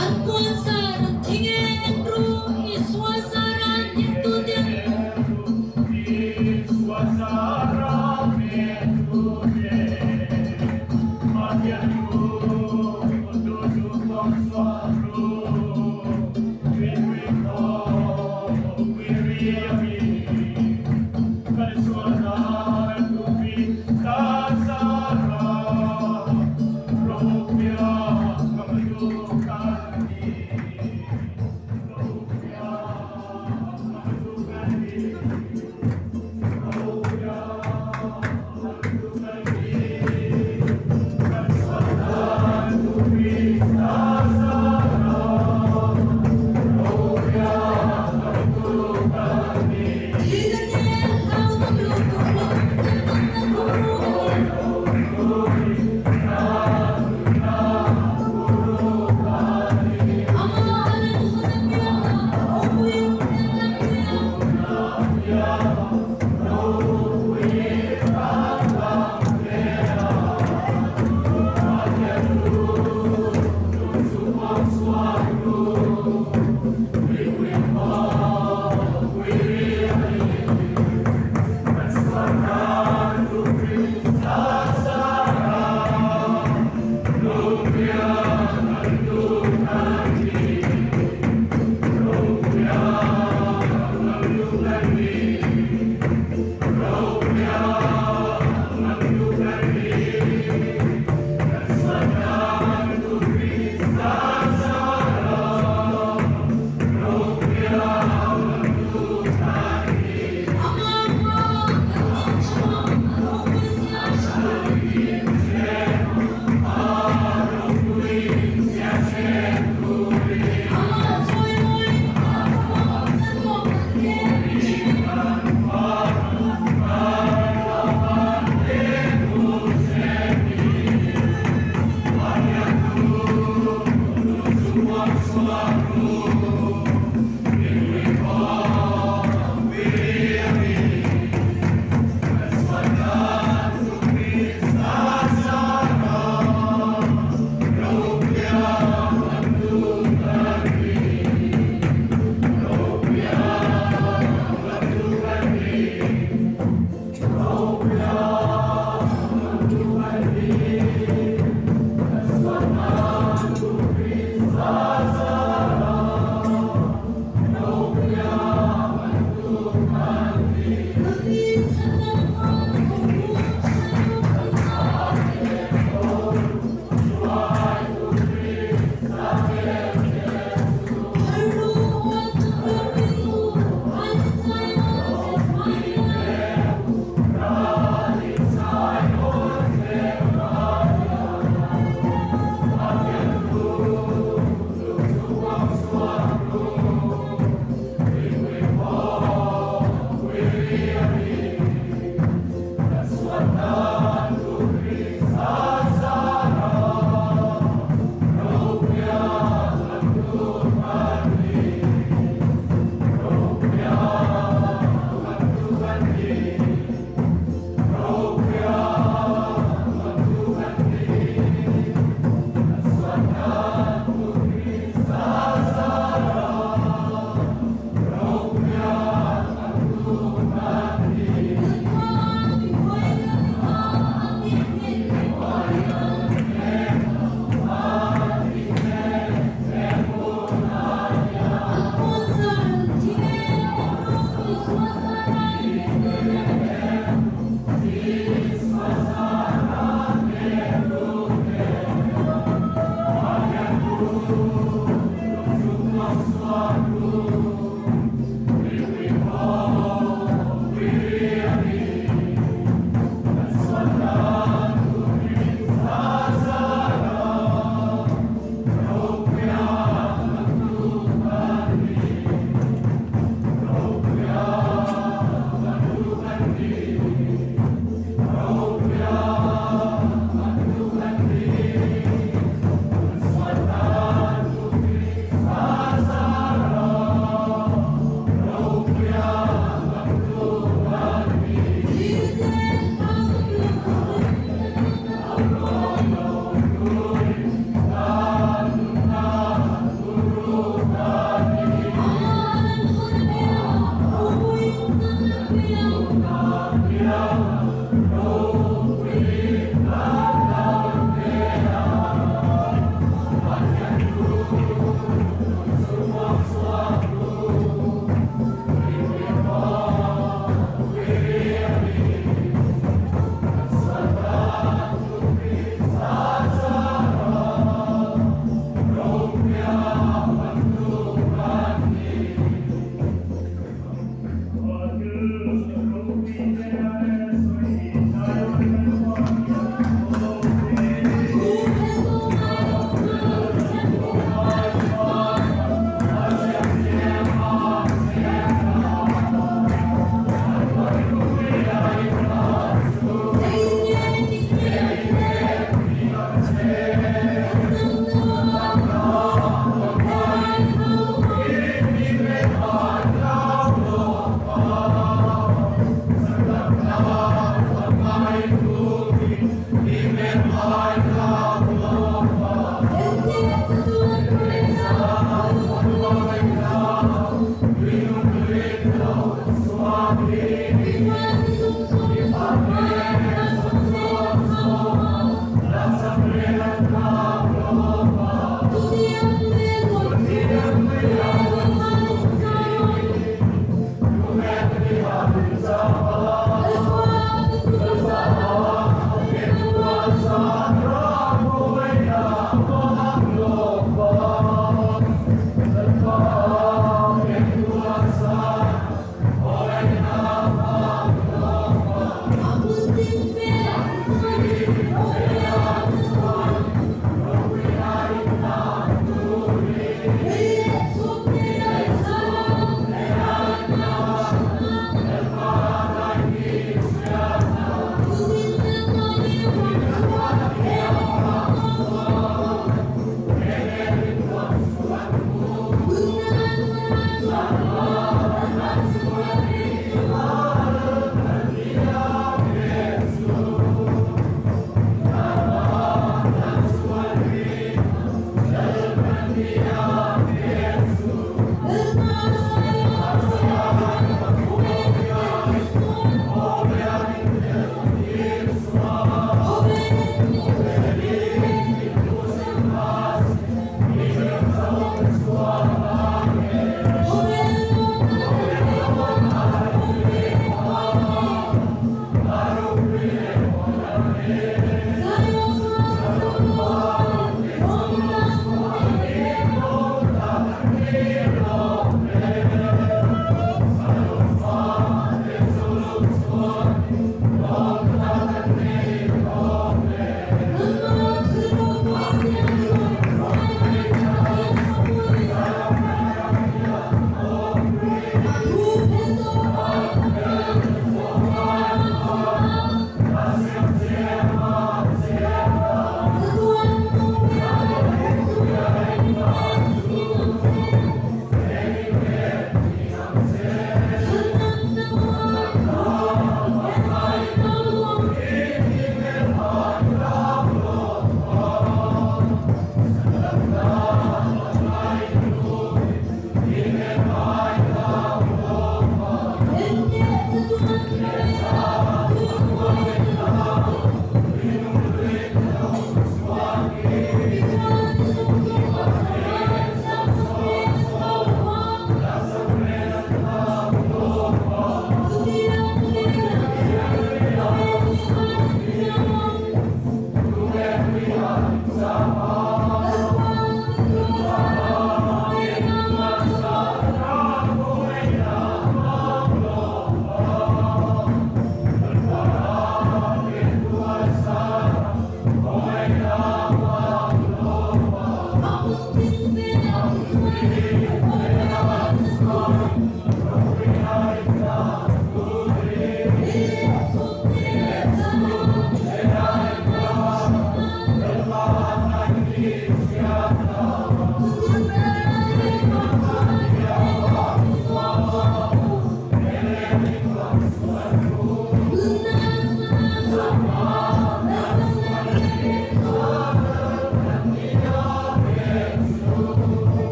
An puan zar an thing e, en ru, Isua zara hnemtute.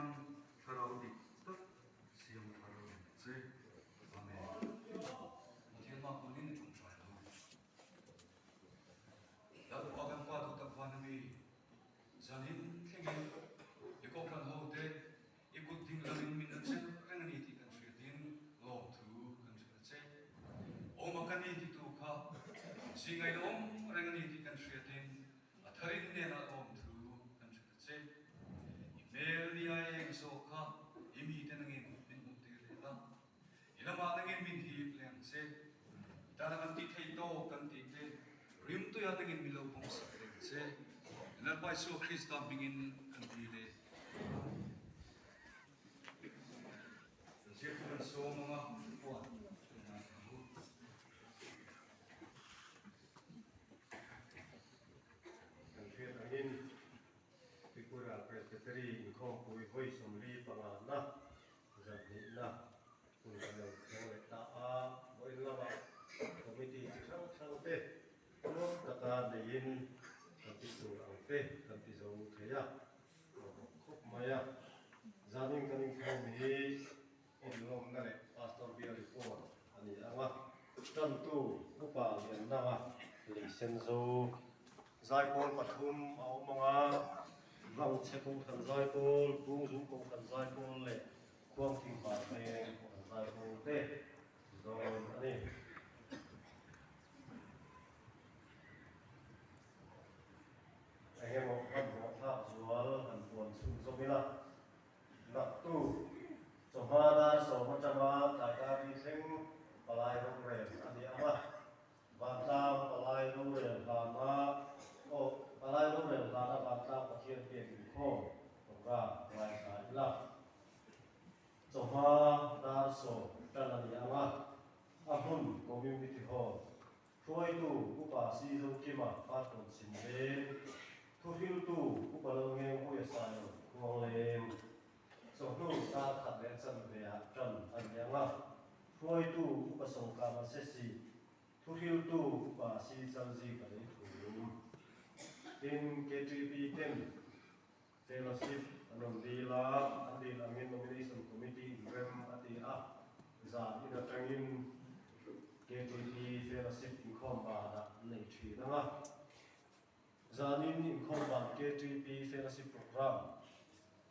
hian thlarau dik tak siam thar ang che. Amen. Pathian mah kunin i ṭawngṭai lo. Lalpa kan Pa duh tak van ami, zanin thlengin i kohhran hote i kut ding lamin min la chelh reng a ni tih kan hriatin lawmthu kan hrilh a che. Awma ka ni titu kha zingain a awm reng a ni tih kan hriatin a tharin hnenah lawmthu kan hrilh a che. I hmel nia eng zawk kha i mite nangin min hmuhtir leh la. I lamah nangin min hip leh ang che. I tana kan tih theih tawk kan tih te rimtuia nangin min lo pawmsak leh ang che. Lalpa Isua Krista hmingin kan ti leh. Kan ziaktu kan sawm anga puan kan ngaithla ang u. Kan hriat angin Tripura Presbytery inkhawmpui vawi 45 na Zanhnihna hun kan lo thleng leh ta a, vawiin lamah committee chi hrang hrang te nuam taka neiin kan tih tur ang te kan ti zo thei a, lawmawm khawp mai a. Zanin kan inkhawm hi enlawmna leh Pastor Bial report a ni ang a, tantu Upa Liannanga Leisenzo Zaipawl pathum a awm ang a, Vangchhe Kohhran Zaipawl, Bungzung Kohhran Zaipawl leh Khuangthing Hmar Veng Kohhran Zaipawl te dawn a ni. Engemaw hmanhmawh thlak zual han puan chhunzawm ila, Naktu chawhma dar sawm atanga tlai dar li thleng palai rorel a ni ang a. Vantlang palai rorel hlana aw palai rorel hlana vantlang Pathian pek inkhawm program ngaithla ila. Chawhma dar 10 tan a ni ang a, a hmun Community Hall hruaitu Upa Si Zokima Farkawn Chhimveng, thuhriltu Upa Lalngeng Puia Sailo Khuangleng. Chawhnu dar khat leh chanve ah tan a ni ang a, hruaitu Upa Sawngkama Sesi, thuhriltu Upa Si Chalzi ka lei thum. Tin, KTP ten Fellowship an rawn dil a, an dil angin Nomination Committee inrem a ti a, zan in atangin KTP Fellowship inkhawm banah an nei thin ang a. Zanin inkhawm ban KTP Fellowship Programme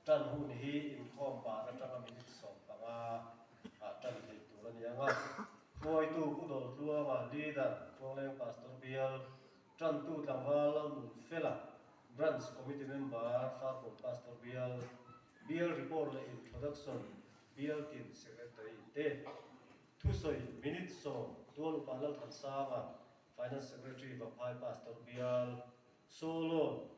tan hun hi inkhawm ban atanga minute 15 ah tan theih tur a ni ang a. Hruaitu Pu Dawltluanga, Leader, Khuangleng Pastor Bial, Tantu Tlangval Lalnunfela, Branch Committee Member, Farkawn Pastor Bial, Bial Report leh Introduction, Bial Tin Secretary te thusawi minute 10 Tual Upa Lalthansanga, Finance Secretary Vaphai Pastor Bial, Solo,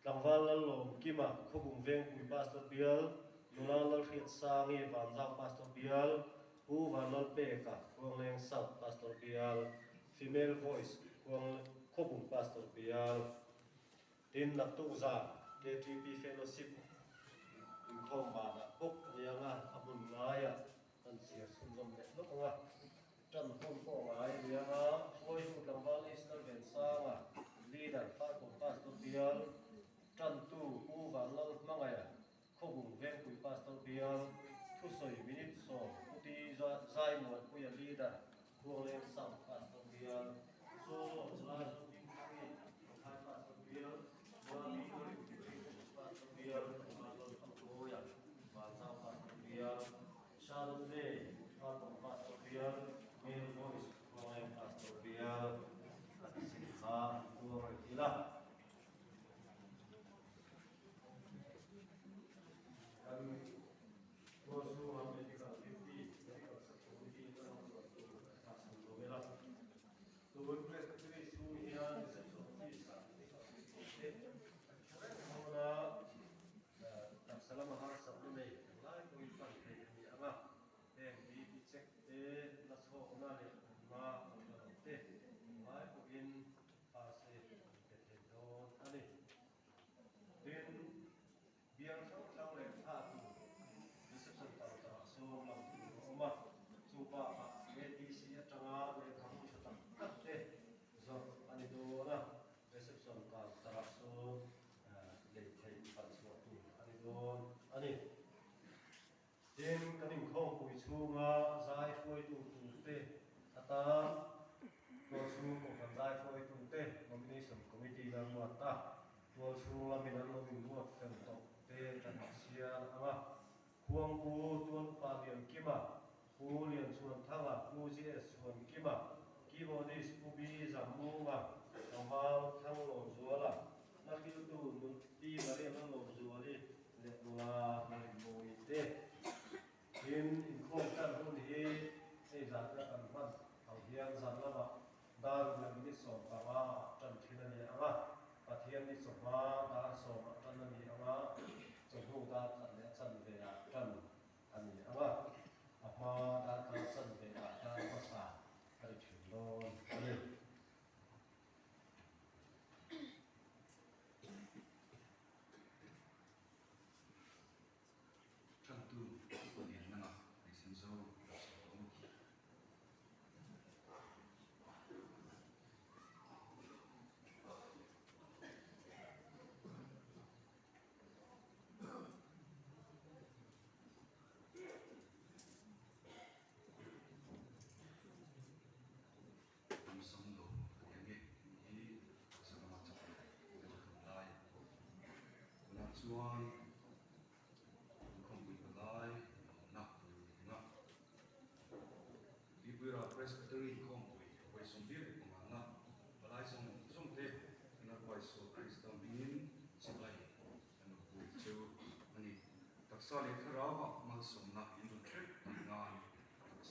Tlangval Lallawm Kima, Khawbung Vengpui Pastor Bial, Nula Lalhriatsangi, Vanzau Pastor Bial, Pu Vanlalpeka, Khuangleng South Pastor Bial, Female Voice, Khuang Khawbung Pastor Bial, Tin Naktuk Zan, KTP Fellowship inkhawm banah bawk a ni ang a, a hmun ngaiah kan chhiar chhunzawm leh lawk ang a. Ṭan hun pawh ngai a ni ang a, hruaitu tlangval Easter Vensanga, Leader Farkawn Pastor Bial, ṭantu Pu Vanlal Hmangaiha, Khawbung Vengpui Pastor Bial, thusawi minute 10 Pu Ti Zaimuanpuia Leader, Khuangleng South Pastor Bial, Solo Chulai Zodingpuii, Vaphai Pastor Bial, Mami Rinpuii, Pastor Bial, Vanlal Thangmawia, Vanzau Pastor Bial, Charlotte May, Farkawn Pastor Bial, Male Voice, Khuangleng Pastor Bial, a ti chin kha an tuar rih ila. Kan tuar chhunga Medical Duty, Medical Sub-Committee na ram ruat tur a chhun lo ila. Tun Presbytery chhung hian Reception Office-ah Medical Duty te dawn a, Taksa lama harsatna nei englai pawhin pan theih a ni ang a, heng BP check te, la chhawkna leh awmna awm ta lo te englai pawhin first aid an pe thei dawn a ni. Tin, bial hrang hrang leh thla tur reception counter ah sawm lang tur a awm a, chu bakah ATC atanga lehkhabu tha tak tak te zawrh a ni dawn a, reception counter ah sawn lei theih palh chhuah tur a ni dawn a ni. chhunga zai hruaitu turte atan Tualchhung Kohhran zai hruaitute Nomination Committee in a ruat a, tualchhung lamin an lo inruat fel tawh te kan chhiar ang a. Khuangpu Tuan Upa Liankima, Pu Lianchhuanthanga, Pu GS Chhuankima, Keyboardist Pu B Zammunga, Tlangval Thanglawmzuala, Hla-kiltu Nun Pi Maria Lalawmzuali leh nula Lalrinmawii te. Tin, inkhawm tan hun hi hei zan a kan hman ang hian zan lamah dar leh minute 15 ah tan thin a ni ang a, Pathian ni chawhma dar sawm ah tan a ni ang a, chawhnu dar khat leh a chanve ah tan a ni ang a, a hma dar khat chanve ah dar hmasa a ri thin dawn a ni. Ṭantu palian nanga eisin zo lo sawi tawh ang. Ram sam lo a ni ange tih hi taksa lama chak lo kan thun lai. Tunah chuan inkhawmpui palai inawmna a ni a. Tuipuira Presbytery inkhawmpui vawi 25 na palai zawng zawng te kan Ruaisual Krista hmingin chibai kan lo buk chu a ni. Taksa leh thlarauah malsawmna in rawn hrep tih nan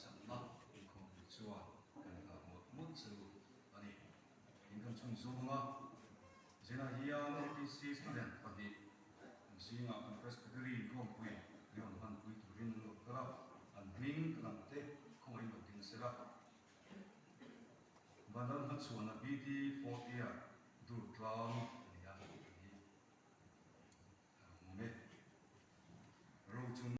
Sakna inkhawmpui chuan kan nghah mawlh mawlh chu a ni. In kan chhun zawng a, Zena hian LTC student pahnih zingah kan Presbytery inkhawmpui min rawn hmanpui turin an lo kal a, an hming ka lam te khawngaih lo ding sela. Vanram hmachhuana BD fourth year dur tlang.